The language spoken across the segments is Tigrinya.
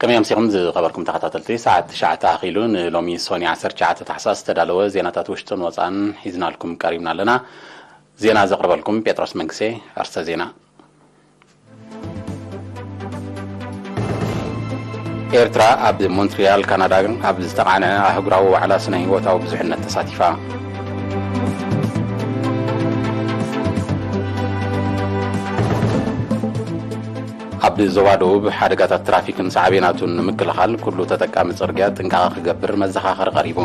ከመይ ኣምሲኹም ዝኸበርኩም ተኸታተልቲ? ሰዓት ትሽዓተ ኣኺሉ ንሎሚ ሶኒ ዓሰርተ ትሽዓተ ታሕሳስ ዝተዳለወ ዜናታት ውሽጥን ወፃእን ሒዝናልኩም ቀሪብና ኣለና። ዜና ዘቕርበልኩም ጴጥሮስ መንግሴ። ኣርስተ ዜና። ኤርትራ ኣብ ሞንትሪያል ካናዳ ኣብ ዝተቓንዐ ኣህጉራዊ ዋዕላ ስነ ህይወታዊ ብዙሕነት ተሳቲፋ። ኣብ ዞባ ደቡብ ሓደጋታት ትራፊክን ሳዕቤናቱን ንምክልኻል ኩሉ ተጠቃሚ ጽርግያ ጥንቃቐ ክገብር መዘኻኸሪ ቀሪቡ።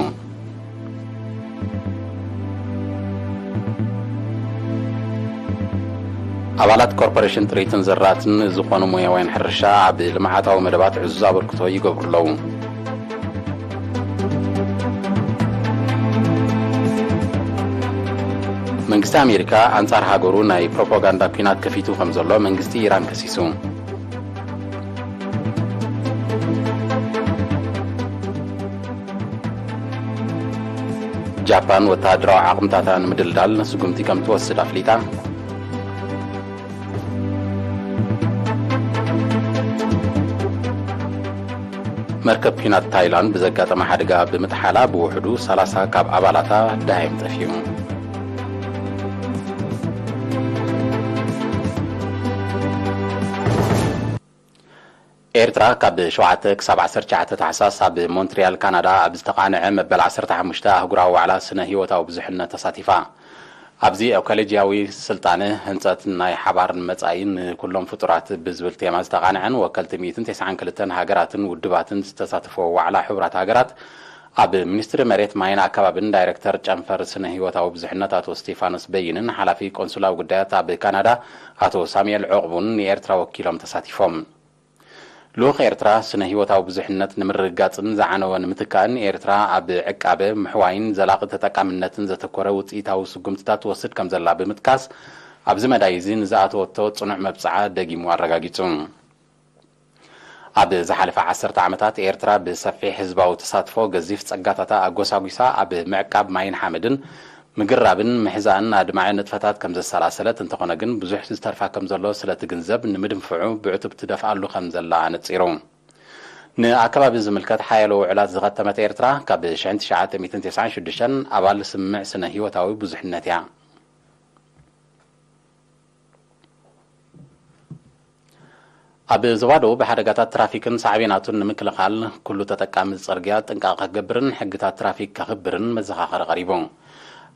ኣባላት ኮርፖሬሽን ጥሪትን ዘራትን ዝኾኑ ሞያውያን ሕርሻ ኣብ ልምዓታዊ መደባት ዕዙዝ ኣበርክቶ ይገብሩ ኣለዉ። መንግስቲ ኣሜሪካ ኣንጻር ሃገሩ ናይ ፕሮፓጋንዳ ኲናት ከፊቱ ከም ዘሎ መንግስቲ ኢራን ከሲሱ። ጃፓን ወተሃደራዊ ዓቕምታታ ንምድልዳል ስጉምቲ ከም ትወስድ ኣፍሊጣ። መርከብ ኲናት ታይላንድ ብዘጋጠመ ሓደጋ ብምጥሓላ ብውሕዱ ሰላሳ ካብ ኣባላታ ደሃዮም ጠፊኡ። ኤርትራ ካብ ሸውዓተ ክሳብ ዓሰርተ ትሽዓተ ታሕሳስ ኣብ ሞንትሪያል ካናዳ ኣብ ዝተቓንዐ መበል ዓሰርተ ሓሙሽተ ኣህጉራዊ ዋዕላ ስነ ህይወታዊ ብዙሕነት ተሳቲፋ። ኣብዚ ኢኮሎጂያዊ ስልጣነ፣ ህንጸት ናይ ሓባር መጻኢ ንኩሎም ፍጡራት ብዝብል ቴማ ዝተቓንዐን ወከልቲ ሚእትን ተስዓን ክልተን ሃገራትን ውድባትን ዝተሳተፍዎ ዋዕላ ሕቡራት ሃገራት፣ ኣብ ሚኒስትሪ መሬት ማይን ኣከባብን ዳይሬክተር ጨንፈር ስነ ህይወታዊ ብዙሕነት ኣቶ ስቴፋኖስ በይንን ሓላፊ ቆንሱላዊ ጉዳያት ኣብ ካናዳ ኣቶ ሳሙኤል ዑቕቡን ንኤርትራ ወኪሎም ተሳቲፎም። ልኡኽ ኤርትራ ስነ ህይወታዊ ብዙሕነት ንምርግጋጽን ዝዓነወ ንምትካእን ኤርትራ ኣብ ዕቃበ፣ ምሕዋይን ዘላቒ ተጠቃምነትን ዘተኮረ ውጽኢታዊ ስጉምትታት ትወስድ ከም ዘላ ብምጥቃስ፣ ኣብዚ መዳይ እዚ ንዝኣተወቶ ጽኑዕ መብጽዓ ደጊሙ ኣረጋጊጹ። ኣብ ዝሓለፈ ዓሰርተ ዓመታት ኤርትራ ብሰፊሕ ህዝባዊ ተሳትፎ ገዚፍ ጸጋታታ ኣጎሳጒሳ ኣብ ምዕቃብ ማይን ሓመድን፣ ምግራብን ምሕዛእን ኣድማዒ ንጥፈታት ከም ዘሰላሰለት፣ እንተኾነ ግን ብዙሕ ዝተርፋ ከም ዘሎ ስለ ትግንዘብ ንምድንፍዑ ብዕቱብ ትደፍኣሉ ከም ዘላ ኣነጺሩ። ንኣከባቢ ዝምልከት ሓያሎ ውዕላት ዝኸተመት ኤርትራ ካብ ሽሕን ትሽዓተ ሚእትን ተስዓን ሽዱሽተን ኣባል ስምምዕ ስነ ህይወታዊ ብዙሕነት እያ። ኣብ ዞባ ደቡብ ሓደጋታት ትራፊክን ሳዕቤናቱን ንምክልኻል ኩሉ ተጠቃሚ ጽርግያ ጥንቃቐ ክገብርን ሕግታት ትራፊክ ከኽብርን መዘኻኸሪ ቀሪቡ።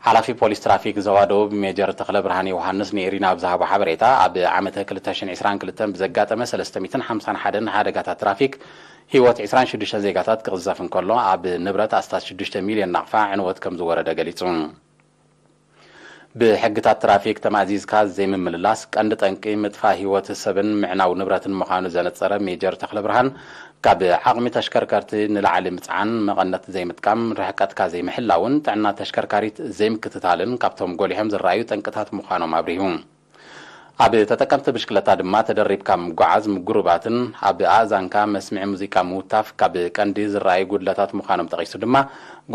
ሓላፊ ፖሊስ ትራፊክ ዞባ ደቡብ ሜጀር ተኽለ ብርሃን ዮሃንስ ንኤሪና ኣብ ዝሃቦ ሓበሬታ፣ ኣብ ዓመተ ክልተ ሽሕን ዕስራን ክልተን ብዘጋጠመ ሰለስተ ሚእትን ሓምሳን ሓደን ሓደጋታት ትራፊክ ህይወት ዕስራን ሽዱሽተን ዜጋታት ክቕዘፍ እንከሎ፣ ኣብ ንብረት ኣስታት ሽዱሽተ ሚልዮን ናቕፋ ዕንወት ከም ዝወረደ ገሊጹ። ብሕግታት ትራፊክ ተማእዚዝካ ዘይምምልላስ ቀንዲ ጠንቂ ምጥፋእ ህይወት ሰብን ምዕናው ንብረትን ምዃኑ ዘነጸረ ሜጀር ተኽለብርሃን፣ ካብ ዓቕሚ ተሽከርከርቲ ንላዕሊ ምጽዓን፣ መቐነት ዘይምጥቃም፣ ርሕቀትካ ዘይምሕላውን ጥዕና ተሽከርካሪት ዘይምክትታልን ካብቶም ጎሊሖም ዝረኣዩ ጠንቅታት ምዃኖም ኣብሪሁ። ኣብ ተጠቀምቲ ብሽክለታ ድማ ተደሪብካ ምጉዓዝ፣ ምጉርባትን ኣብ ኣእዛንካ መስምዒ ሙዚቃ ምውታፍ ካብ ቀንዲ ዝረኣዩ ጉድለታት ምዃኖም ጠቒሱ ድማ፣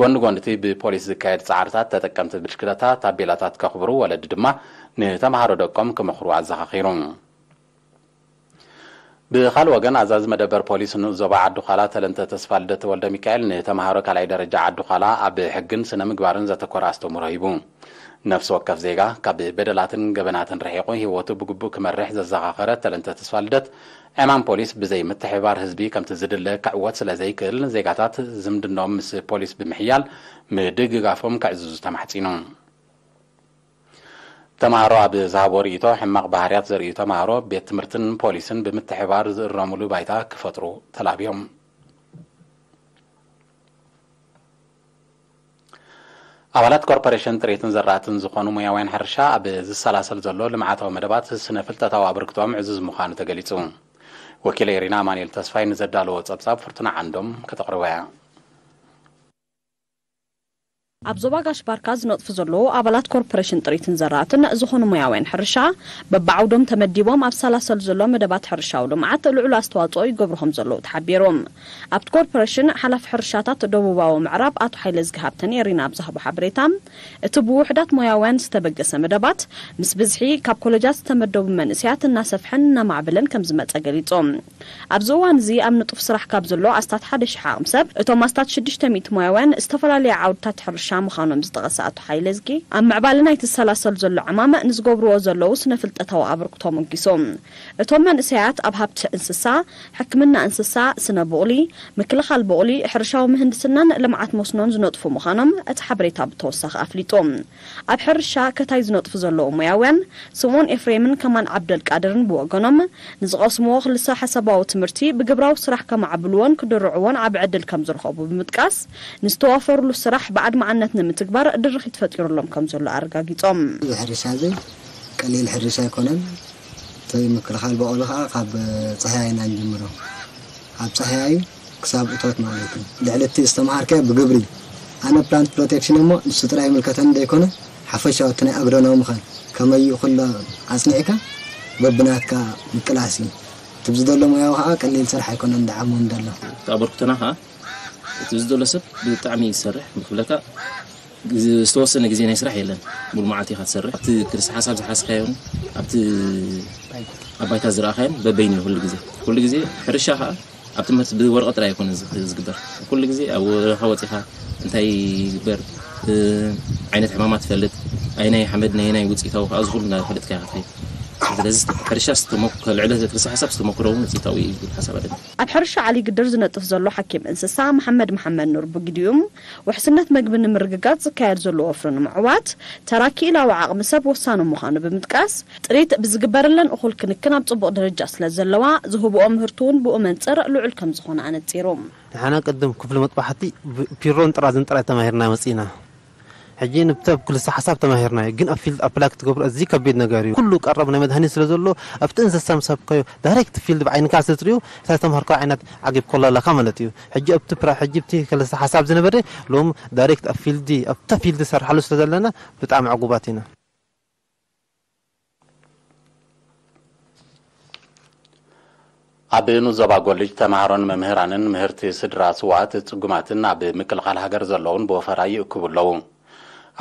ጎኒ ጎኒ እቲ ብፖሊስ ዝካየድ ጻዕርታት፣ ተጠቀምቲ ብሽክለታ ታቤላታት ከኽብሩ፣ ወለዲ ድማ ንተምሃሮ ደቆም ክመኽሩ ኣዘኻኺሩ። ብኻልእ ወገን፣ ኣዛዚ መደበር ፖሊስ ንኡስ ዞባ ዓዲ ዃላ ተለንተ ተስፋልደት ወልደ ሚካኤል፣ ንተምሃሮ ካልኣይ ደረጃ ዓዲ ዃላ ኣብ ሕግን ስነ ምግባርን ዘተኮረ ኣስተምህሮ ሂቡ። ነፍሲ ወከፍ ዜጋ ካብ በደላትን ገበናትን ርሒቑ ህይወቱ ብግቡእ ክመርሕ ዘዘኻኸረ ተለንተ ተስፋልደት፣ ዕማም ፖሊስ ብዘይ ምትሕብባር ህዝቢ ከምቲ ዝድለ ክዕወት ስለ ዘይክእል፣ ዜጋታት ዝምድንኦም ምስ ፖሊስ ብምሕያል ምድግጋፎም ከዕዝዙ ተማሕጺኑ። ተምሃሮ ኣብ ዝሃቦ ርእይቶ፣ ሕማቕ ባህርያት ዘርእዩ ተምሃሮ ቤት ትምህርትን ፖሊስን ብምትሕብባር ዝእረሙሉ ባይታ ክፈጥሩ ተላብዮም። ኣባላት ኮርፖሬሽን ጥሪትን ዘራእትን ዝኾኑ ሞያውያን ሕርሻ ኣብ ዝሰላሰል ዘሎ ልምዓታዊ መደባት ስነ ፍልጠታዊ ኣበርክቶኦም ዕዙዝ ምዃኑ ተገሊጹ። ወኪል ኤሪና ኣማኑኤል ተስፋይ ንዘዳለዎ ጸብጻብ ፍርቱና ዓንዶም ከተቕርቦ እያ። ኣብ ዞባ ጋሽ ባርካ ዝነጥፉ ዘለዉ ኣባላት ኮርፖሬሽን ጥሪትን ዘራእትን ዝኾኑ ሞያውያን ሕርሻ፣ በብዓውዶም ተመዲቦም ኣብ ዝሰላሰል ዘሎ መደባት ሕርሻዊ ልምዓት ልዑል ኣስተዋፅኦ ይገብሩ ከም ዘለዉ ተሓቢሩ። ኣብቲ ኮርፖሬሽን ሓላፊ ሕርሻታት ደቡባዊ ምዕራብ ኣቶ ሓይለ ዝግሃብ ተንኤሪና ኣብ ዝሃቦ ሓበሬታ፣ እቲ ብውሑዳት ሞያውያን ዝተበገሰ መደባት ምስ ብዝሒ ካብ ኮለጃት ዝተመደቡ መንእሰያት እናሰፍሐን እናማዕበለን ከም ዝመፀ ገሊፆም። ኣብዚ እዋን እዚ ኣብ ንጡፍ ስራሕ ካብ ዘሎ ኣስታት ሓደ ሽሕ ዓቕሚ ሰብ፣ እቶም ኣስታት ሽዱሽተ ሚእቲ ሞያውያን ዝተፈላለየ ዓውድታት ሕርሻ ምዃኖም ዝጠቐሰ ኣቶ ሓይለዝጊ፣ ኣብ ምዕባለ ናይቲ ዝሰላሰል ዘሎ ዕማም ንዝገብርዎ ዘለዉ ስነ ፍልጠታዊ ኣበርክቶ ሞጊሶም። እቶም መንእሰያት ኣብ ሃብቲ እንስሳ፣ ሕክምና እንስሳ፣ ስነ ቡቕሊ፣ ምክልኻል ቡቕሊ፣ ሕርሻዊ ምህንድስናን ልምዓት መስኖን ዝነጥፉ ምዃኖም እቲ ሓበሬታ ብተወሳኺ ኣፍሊጡ። ኣብ ሕርሻ ከታይ ዝነጥፉ ዘለዉ ሞያውያን ስምኦን ኤፍሬምን ከማል ዓብደልቃድርን ብወገኖም፣ ንዝቐስምዎ ክልሰ ሓሳባዊ ትምህርቲ ብግብራዊ ስራሕ ከማዕብልዎን ክድርዕዎን ዓቢ ዕድል ከም ዝረኸቡ ብምጥቃስ፣ ንዝተዋፈሩሉ ስራሕ ብኣድማዕነት ንምትግባር ድርኺት ፈጢሩሎም ከም ዘሎ ኣረጋጊጾም። እዚ ሕርሻ እዚ ቀሊል ሕርሻ ኣይኮነን። እቲ ምክልኻል በቆሊ ከዓ ካብ ፃህያይ ኢና ንጅምሮ። ካብ ፃህያይ ክሳብ እቶት ማለት እዩ። ልዕሊ እቲ ዝተምሃርከዮ ብግብሪ። ኣነ ፕላንት ፕሮቴክሽን እሞ ንሱ ጥራይ ይምልከተኒ ዘይኮነ፣ ሓፈሻዊ እቲ ናይ ኣግሮኖሚ ኸ ከመይ እዩ ኩሎ ኣጽኒዕካ በብናትካ ምቅላስ እዩ። እቲ ብዝደሎ ሞያዊ ከዓ ቀሊል ስራሕ ኣይኮነን፣ ደዓሞ እንደሎ። ኣበርክቶና ከዓ እቲ ዝደሎ ሰብ ብጣዕሚ እዩ ዝሰርሕ። ብክብለካ ግዜ፣ ዝተወሰነ ግዜ ናይ ስራሕ የለን። ሙሉ መዓልቲ ኢኻ ትሰርሕ። ኣብቲ ክልሰ ሓሳብ ዝሓዝካዮን ኣብቲ ኣብ ባይታ ዝረኣኻዮን በበይኑ እዩ ኩሉ ግዜ። ኩሉ ግዜ ሕርሻ ከዓ ኣብ ትምህርቲ ብወረቐት ጥራይ ኣይኮነ ዝ-፣ ዝግበር። ኩሉ ግዜ ኣብ ወረኻ ወፂኻ እንታይ ይግበር፣ እ፣ ዓይነት ሕማማት ትፈልጥ፣ ኣይናይ ሓመድ ናይ ናይ ውፅኢታዊ ከዓ እዚ ኩሉ እናፈለጥካ ኢኻ ትኸይድ። ስለዚ ሕርሻ ዝተመኩ-፣ ልዕሊ ክልሰ ሓሳብ ዝተመኩሮ እውን ውፅኢታዊ እዩ ዝብል ሓሳብ ኣለኒ። ኣብ ሕርሻ ዓሊ ግድር ዝነጥፍ ዘሎ ሓኪም እንስሳ መሓመድ መሓመድ ኑር ብግዲኡ፣ ውሕስነት መግቢ ንምርግጋጽ ዝካየድ ዘሎ ወፍሪ ንምዕዋት፣ ተራ ክኢላዊ ዓቕሚ ሰብ ወሳኒ ምዃኑ ብምጥቃስ፣ ጥሪት ብዝግበረለን እኹል ክንክን ኣብ ጽቡቕ ደረጃ ስለ ዘለዋ፣ ዝህብኦ ምህርቲ እውን ብኡ መንጽር ልዑል ከም ዝኾነ ኣነጺሩ። ንሕና ቅድም ክፍሊ መጥባሕቲ ብ-፣ ፒሮን ጥራዝን ጥራይ ተማሂርና መጺእና። ሕጂ ንብተ-፣ ኣብ ክልሰ ሓሳብ ተማሂርና እዩ፣ ግን ኣብ ፊልድ ኣፕላይ ክትገብሮ እዚ ከቢድ ነገር እዩ። ኩሉ ቀረብ ናይ መድሃኒት ስለ ዘሎ፣ ኣብቲ እንስሳ ምስ ሃብካዮ ዳይሬክት ፊልድ ብዓይንካ ስለ ትሪኦ፣ እታ ዝተምሃርካዮ ዓይነት ዓጊብ ኮላ ኣለካ ማለት እዩ። ሕጂ ኣብቲ ፕራ-፣ ሕጂ ኣብቲ ክልሰ ሓሳብ ዝነበረ ሎም ዳይሬክት ኣብ ፊልዲ፣ ኣብታ ፊልዲ ሰርሓሉ ስለ ዘለና ብጣዕሚ ዕጉባት ኢና። ኣብ ንዞባ ጎልጅ ተምሃሮን መምህራንን ምህርቲ ስድራ ስዋት ጽጉማትን ኣብ ምክልኻል ሃገር ዘለውን ብወፈራ ይእክቡ ኣለዉ።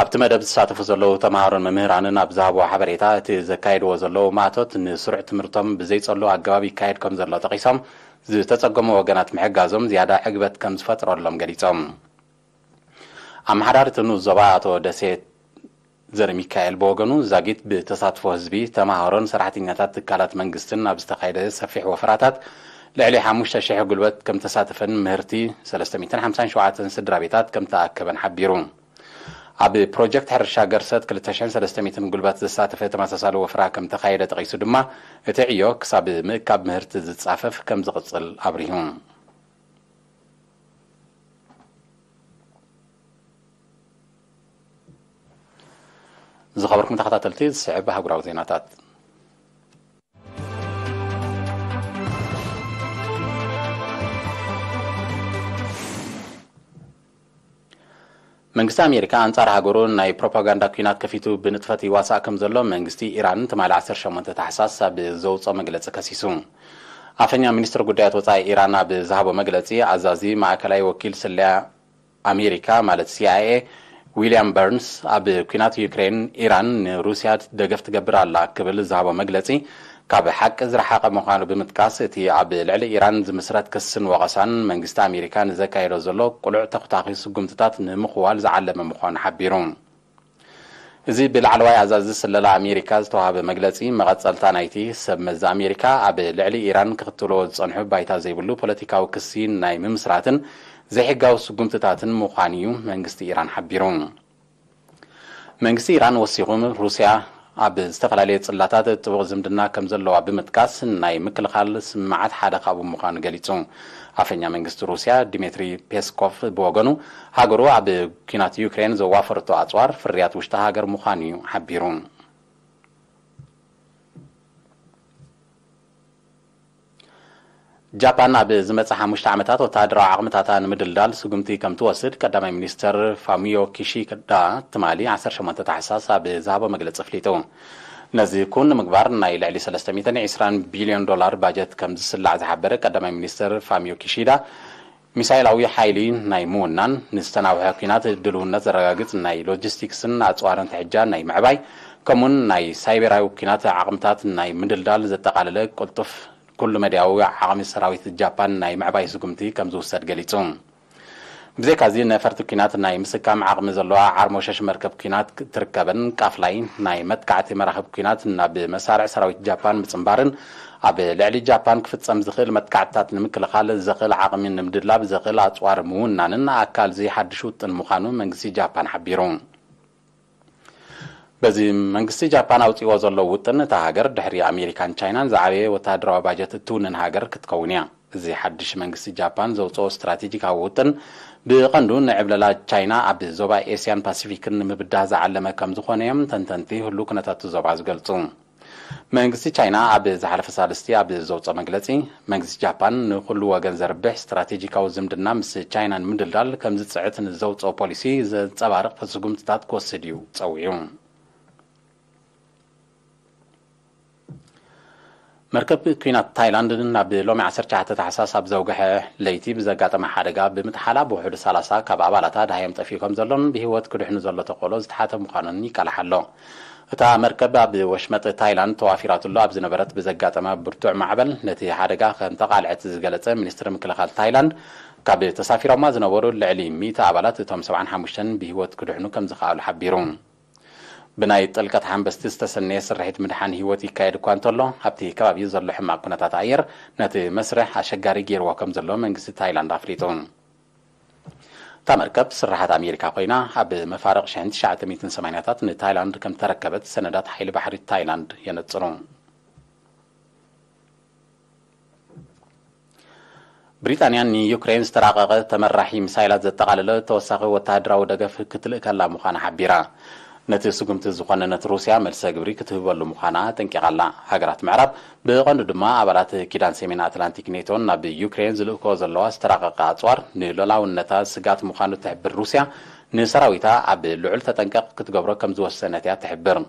ኣብቲ መደብ ዝሳተፉ ዘለዉ ተምሃሮን መምህራንን ኣብ ዝሃብዎ ሓበሬታ፣ እቲ ዘካየድዎ ዘለዉ ማእቶት ንስሩዕ ትምህርቶም ብዘይጸሉ ኣገባብ ይካየድ ከም ዘሎ ጠቒሶም፣ ዝተጸገሙ ወገናት ምሕጋዞም ዝያዳ ዕግበት ከም ዝፈጥረሎም ገሊጾም። ኣመሓዳሪ እቲ ንኡስ ዞባ ኣቶ ደሴ ዘርሚካኤል ብወገኑ፣ ዛጊት ብተሳትፎ ህዝቢ፣ ተምሃሮን ሰራሕተኛታት ትካላት መንግስትን ኣብ ዝተኻየደ ሰፊሕ ወፈራታት፣ ልዕሊ ሓሙሽተ ሽሕ ጉልበት ከም ተሳተፈን ምህርቲ ሰለስተ ሚእትን ሓምሳን ሸውዓተን ስድራ ቤታት ከም ተኣከበን ሓቢሩ። ኣብ ፕሮጀክት ሕርሻ ገርሰት ክልተ ሽሕን ሰለስተ ሚእትን ጉልበት ዘሳተፈ ተመሳሳሊ ወፍራ ከም ተኻየደ ጠቒሱ ድማ፣ እቲ ዕዮ ክሳብ ምእካብ ምህርቲ ዝጻፈፍ ከም ዝቕጽል ኣብሪሁ። ዝኸበርኩም ተኸታተልቲ፣ ዝስዕብ ኣህጉራዊ ዜናታት። መንግስቲ ኣሜሪካ ኣንጻር ሃገሩ ናይ ፕሮፓጋንዳ ኲናት ከፊቱ ብንጥፈት ይዋሳእ ከም ዘሎ መንግስቲ ኢራን ትማሊ ዓሰርተ ሸሞንተ ታሕሳስ ኣብ ዘውጽኦ መግለጺ ከሲሱ። ኣፈኛ ሚኒስትሪ ጉዳያት ወጻኢ ኢራን ኣብ ዝሃቦ መግለጺ፣ ኣዛዚ ማእከላይ ወኪል ስለያ ኣሜሪካ ማለት ሲ ኣይ ኤ ዊልያም በርንስ፣ ኣብ ኲናት ዩክሬን ኢራን ንሩስያ ደገፍ ትገብር ኣላ ክብል ዝሃቦ መግለጺ ካብ ሓቂ ዝረሓቐ ምዃኑ ብምጥቃስ፣ እቲ ኣብ ልዕሊ ኢራን ዝምስረት ክስን ወቐሳን መንግስቲ ኣሜሪካ ንዘካየዶ ዘሎ ቅሉዕ ተኹታኺ ስጉምትታት ንምኽዋል ዝዓለመ ምዃኑ ሓቢሩ። እዚ ብላዕለዋይ ኣዛዚ ስለላ ኣሜሪካ ዝተዋህበ መግለጺ፣ መቐጸልታ ናይቲ ሰብ መዚ ኣሜሪካ ኣብ ልዕሊ ኢራን ክኽተልዎ ዝጸንሑ ባይታ ዘይብሉ ፖለቲካዊ ክሲ ናይ ምምስራትን ዘይሕጋዊ ስጉምትታትን ምዃኑ እዩ መንግስቲ ኢራን ሓቢሩ። መንግስቲ ኢራን ወሲኹ፣ ሩስያ ኣብ ዝተፈላለየ ጽላታት ጥቡቕ ዝምድና ከም ዘለዋ ብምጥቃስ፣ ናይ ምክልኻል ስምምዓት ሓደ ካብኡ ምዃኑ ገሊጹ። ኣፈኛ መንግስቲ ሩስያ ዲሚትሪ ፔስኮቭ ብወገኑ፣ ሃገሩ ኣብ ኲናት ዩክሬን ዘዋፈረቶ ኣጽዋር ፍርያት ውሽጢ ሃገር ምዃኑ እዩ ሓቢሩ። ጃፓን ኣብ ዝመጽእ ሓሙሽተ ዓመታት ወተሃደራዊ ዓቕምታታ ንምድልዳል ስጉምቲ ከም ትወስድ ቀዳማይ ሚኒስተር ፋሚዮ ኪሺዳ ትማሊ ዓሰርተ ሸሞንተ ታሕሳስ ኣብ ዝሃቦ መግለጺ ኣፍሊጡ። ነዚ ኩን ንምግባር ናይ ልዕሊ ሰለስተ ሚእትን ዕስራን ቢልዮን ዶላር ባጀት ከም ዝስላዕ ዝሓበረ ቀዳማይ ሚኒስተር ፋሚዮ ኪሺዳ፣ ሚሳይላዊ ሓይሊ ናይ ምውናን፣ ንዝተናውሐ ኲናት ድልውነት ዘረጋግጽ ናይ ሎጂስቲክስን ኣጽዋርን ትሕጃ ናይ ምዕባይ፣ ከምኡውን ናይ ሳይበራዊ ኲናት ዓቕምታት ናይ ምድልዳል ዘጠቓለለ ቅልጡፍ ኩሉ መዳያዊ ዓቕሚ ሰራዊት ጃፓን ናይ ምዕባይ ስጉምቲ ከም ዝውሰድ ገሊጹ። ብዘይካዚ ነፈርቲ ኲናት ናይ ምስካም ዓቕሚ ዘለዋ ዓርሞሸሽ መርከብ ኲናት ትርከበን ቃፍላይ ናይ መጥቃዕቲ መራኽብ ኲናት ናብ መሳርዕ ሰራዊት ጃፓን ምጽንባርን ኣብ ልዕሊ ጃፓን ክፍጸም ዝኽእል መጥቃዕትታት ንምክልኻል ዘኽእል ዓቕሚ ንምድላብ ዘኽእል ኣጽዋር ምውናንን ኣካል እዚ ሓድሽ ውጥን ምዃኑ መንግስቲ ጃፓን ሓቢሩ። በዚ መንግስቲ ጃፓን ኣውጺዎ ዘሎ ውጥን፣ እታ ሃገር ድሕሪ ኣሜሪካን ቻይናን ዝዓበየ ወተሃደራዊ ባጀት እትውንን ሃገር ክትከውን እያ። እዚ ሓድሽ መንግስቲ ጃፓን ዘውጽኦ ስትራቴጂካዊ ውጥን ብቐንዱ ንዕብለላ ቻይና ኣብ ዞባ ኤስያን ፓሲፊክን ንምብዳህ ዝዓለመ ከም ዝኾነ እዮም ተንተንቲ ህሉ ኩነታት ዞባ ዝገልጹ። መንግስቲ ቻይና ኣብ ዝሓለፈ ሳልስቲ ኣብ ዘውጽኦ መግለጺ፣ መንግስቲ ጃፓን ንኹሉ ወገን ዘርብሕ ስትራቴጂካዊ ዝምድና ምስ ቻይና ንምድልዳል ከም ዝጽዕት ንዘውጽኦ ፖሊሲ ዘንጸባርቕ ስጉምትታት ክወስድ እዩ ጸዊዑ። መርከብ ኲናት ታይላንድ ናብ ሎሚ ዓሰርተ ትሽዓተ ታሕሳስ ኣብ ዘውግሐ ለይቲ ብዘጋጠመ ሓደጋ ብምጥሓላ ብውሕዱ ሰላሳ ካብ ኣባላታ ደሃዮም ጠፊኡ ከም ዘሎን ብህይወት ክድሕኑ ዘሎ ተኽእሎ ዝተሓተ ምዃኑን ይቃላሕ ኣሎ። እታ መርከብ ኣብ ወሽመጥ ታይላንድ ተዋፊራትሉ ኣብ ዝነበረት ብዘጋጠመ ብርቱዕ ማዕበል ነቲ ሓደጋ ከም ተቓልዐት ዝገለጸ ሚኒስትሪ ምክልኻል ታይላንድ፣ ካብ ተሳፊሮማ ዝነበሩ ልዕሊ ሚእቲ ኣባላት እቶም ሰብዓን ሓሙሽተን ብህይወት ክድሕኑ ከም ዝኸኣሉ ሓቢሩ። ብናይ ጥልቀት ሓንበስቲ ዝተሰነየ ስርሒት ምድሓን ህይወት ይካየድ እኳ እንተሎ፣ ኣብቲ ከባቢ ዘሎ ሕማቕ ኩነታት ኣየር ነቲ መስርሕ ኣሸጋሪ ገይርዎ ከም ዘሎ መንግስቲ ታይላንድ ኣፍሊጡ። እታ መርከብ ስርሓት ኣሜሪካ ኮይና፣ ኣብ መፋርቕ ሽሕን ትሽዓተ ሚእትን ሰማንያታት ንታይላንድ ከም ተረከበት ሰነዳት ሓይሊ ባሕሪ ታይላንድ የነጽሩ። ብሪጣንያ ንዩክሬን ዝተራቐቐ ተመራሒ ሚሳይላት ዘጠቓለለ ተወሳኺ ወተሃደራዊ ደገፍ ክትልእከላ ምዃና ሓቢራ። ነቲ ስጉምቲ ዝኾነነት ሩስያ መልሰ ግብሪ ክትህበሉ ምዃና ኣጠንቂቓ ኣላ። ሃገራት ምዕራብ፣ ብቐንዱ ድማ ኣባላት ኪዳን ሰሜን ኣትላንቲክ ኔቶ፣ ናብ ዩክሬን ዝልእኮ ዘለዋ ዝተራቐቐ ኣጽዋር ንሉዓላውነታ ስግኣት ምዃኑ ትሕብር ሩስያ፣ ንሰራዊታ ኣብ ልዑል ተጠንቀቕ ክትገብሮ ከም ዝወሰነት እያ ትሕብር።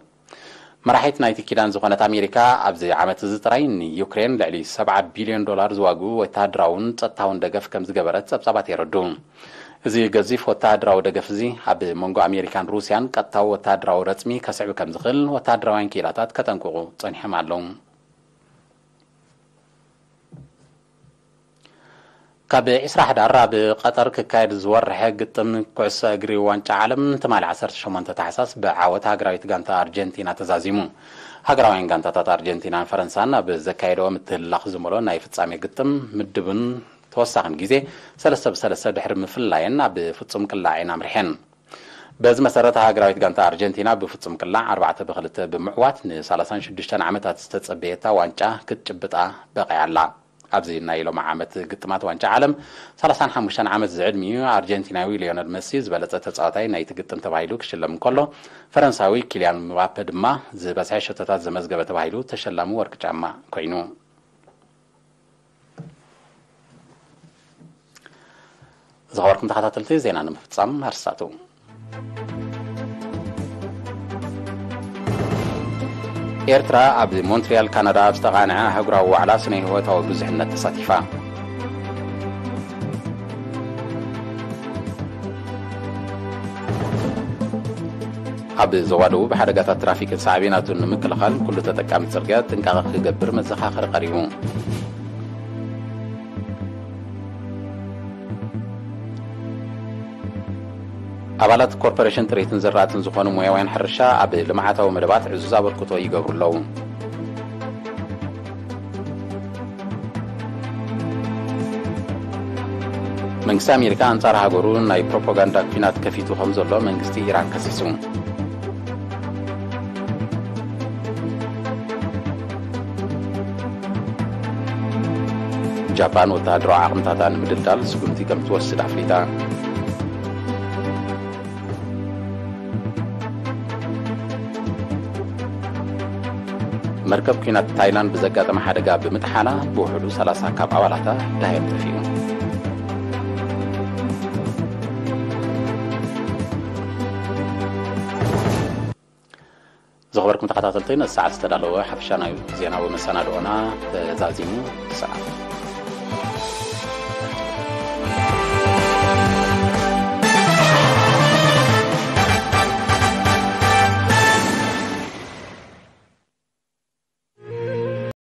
መራሒት ናይቲ ኪዳን ዝኾነት ኣሜሪካ፣ ኣብዚ ዓመት እዚ ጥራይ ንዩክሬን ልዕሊ ሰብዓ ቢልዮን ዶላር ዝዋግኡ ወተሃደራውን ጸጥታውን ደገፍ ከም ዝገበረት ጸብጻባት የረድኡ። እዚ ገዚፍ ወተሃደራዊ ደገፍ እዚ፣ ኣብ መንጎ ኣሜሪካን ሩስያን ቀጥታዊ ወተሃደራዊ ረጽሚ ከስዕብ ከም ዝኽእል ወተሃደራውያን ክኢላታት ከጠንቅቑ ጸኒሖም ኣለዉ። ካብ ዕስራ ሕዳር ኣብ ቀጠር ክካየድ ዝወርሐ ግጥም ኩዕሶ እግሪ ዋንጫ ዓለም ትማሊ ዓሰርተ ሸሞንተ ታሕሳስ ብዓወት ሃገራዊት ጋንታ ኣርጀንቲና ተዛዚሙ። ሃገራውያን ጋንታታት ኣርጀንቲናን ፈረንሳን ኣብ ዘካየደኦ ምትህልላኽ ዝመልኦ ናይ ፍጻሜ ግጥም ምድብን ተወሳኽን ግዜ ሰለስተ ብሰለስተ ድሕሪ ምፍላየን ኣብ ፍጹም ቅላዕ እየን ኣምሪሐን። በዚ መሰረት ሃገራዊት ጋንታ ኣርጀንቲና ብፍጹም ቅላዕ ኣርባዕተ ብክልተ ብምዕዋት ንሰላሳን ሽዱሽተን ዓመታት ዝተጸበየታ ዋንጫ ክትጭብጣ በቒዓ ኣላ። ኣብዚ ናይ ሎሚ ዓመት ግጥማት ዋንጫ ዓለም ሰላሳን ሓሙሽተን ዓመት ዝዕድሚኡ ኣርጀንቲናዊ ሊዮነል መሲ ዝበለጸ ተጻዋታይ ናይቲ ግጥም ተባሂሉ ክሽለም እንከሎ፣ ፈረንሳዊ ኪልያን ምባፔ ድማ ዝበዝሐ ሸቶታት ዘመዝገበ ተባሂሉ ተሸላሚ ወርቂ ጫማ ኮይኑ። ዝኸበርኩም ተኸታተልቲ ዜና ንምፍጻም ኣርስታቱ። ኤርትራ ኣብ ሞንትሪያል ካናዳ ኣብ ዝተቓንዐ ኣህጉራዊ ዋዕላ ስነ ህይወታዊ ብዙሕነት ተሳቲፋ። ኣብ ዞባ ደቡብ ሓደጋታት ትራፊክን ሳዕቤናቱን ንምክልኻል ኩሉ ተጠቃሚ ጽርግያ ጥንቃቐ ክገብር መዘኻኸሪ ቀሪቡ። ኣባላት ኮርፖሬሽን ጥሪትን ዝራእትን ዝኾኑ ሞያውያን ሕርሻ ኣብ ልምዓታዊ መደባት ዕዙዝ ኣበርክቶ ይገብሩ ኣለዉ። መንግስቲ ኣሜሪካ ኣንጻር ሃገሩ ናይ ፕሮፓጋንዳ ኲናት ከፊቱ ከም ዘሎ መንግስቲ ኢራን ከሲሱ። ጃፓን ወተሃደራዊ ዓቕምታታ ንምድልዳል ስጉምቲ ከም ትወስድ ኣፍሊጣ። መርከብ ኲናት ታይላንድ ብዘጋጠመ ሓደጋ ብምጥሓላ ብውሕዱ ሰላሳ ካብ ኣባላታ ዳህዮም ጠፊኡ። ዝኸበርኩም ተኸታተልቲ፣ ነዚ ሰዓት ዝተዳለወ ሓፈሻዊ ዜናዊ መሰናድኦና ተዛዚሙ። ሰላም።